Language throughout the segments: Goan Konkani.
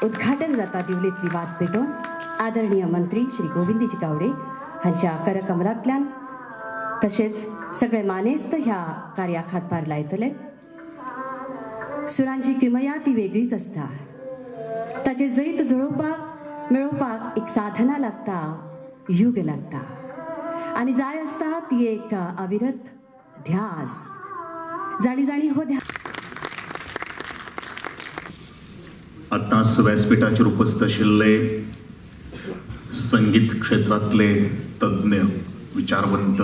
उद्घाटन जाता दिवलेंतली वात पेटोवन आदरणीय मंत्री श्री गोविंदजी गावडे हांच्या करकमलांतल्यान तशेंच सगळे मानेस्त ह्या कार्याक हातभार लायतले. सुरांची किमया ती वेगळीच आसता. ताचेर जैत जुळोवपाक मेळोवपाक एक साधना लागता, युग लागता आनी जाय आसता ती एक अविरत ध्यास. जाणी जाणी हो ध्यास. आतांच व्यासपीठाचेर उपस्थित आशिल्ले संगीत क्षेत्रांतले तज्ञ, विचारवंत,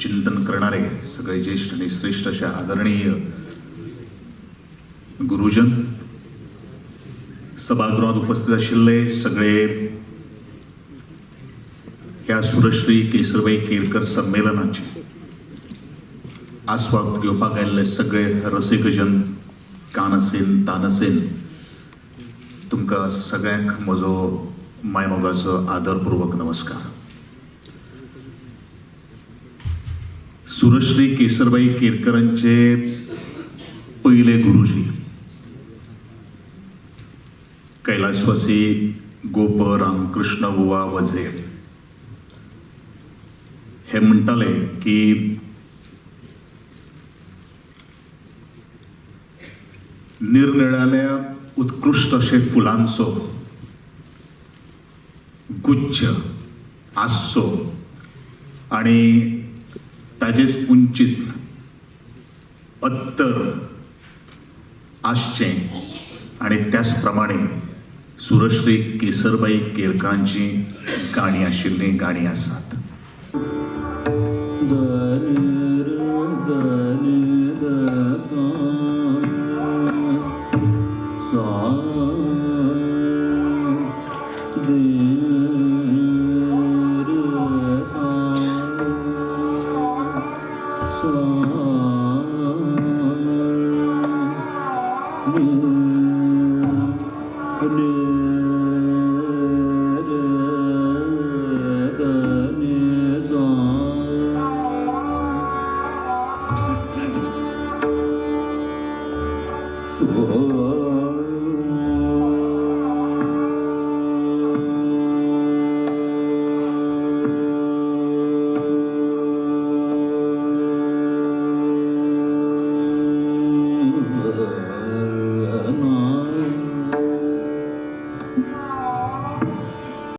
चिंतन करणारे सगळे ज्येष्ठ आणि श्रेष्ठ असे आदरणीय गुरुजन, सभागृहात उपस्थित आशिल्ले सगळे ह्या सुरश्री केसरबाई केरकर संमेलनाचे आस्वाद घेवपाक आयिल्ले सगळे रसिकजन, कानसेन तानसेन, तुमकां सगळ्यांक म्हजो मायमोगाचो आदरपूर्वक नमस्कार. सुरश्री केसरबाई केरकरांचे पयले गुरुजी कैलासवासी गोप रामकृष्ण बुवा वझे हे म्हणटाले की निरनिळाल्या उत्कृश्ट अशे फुलांचो गुच्छ आसचो आनी ताजेच उंचीत अत्तर आसचें आनी त्याच प्रमाणे सुरश्री केसरबाई केरकरांची गाणी आशिल्लीं गाणी आसात.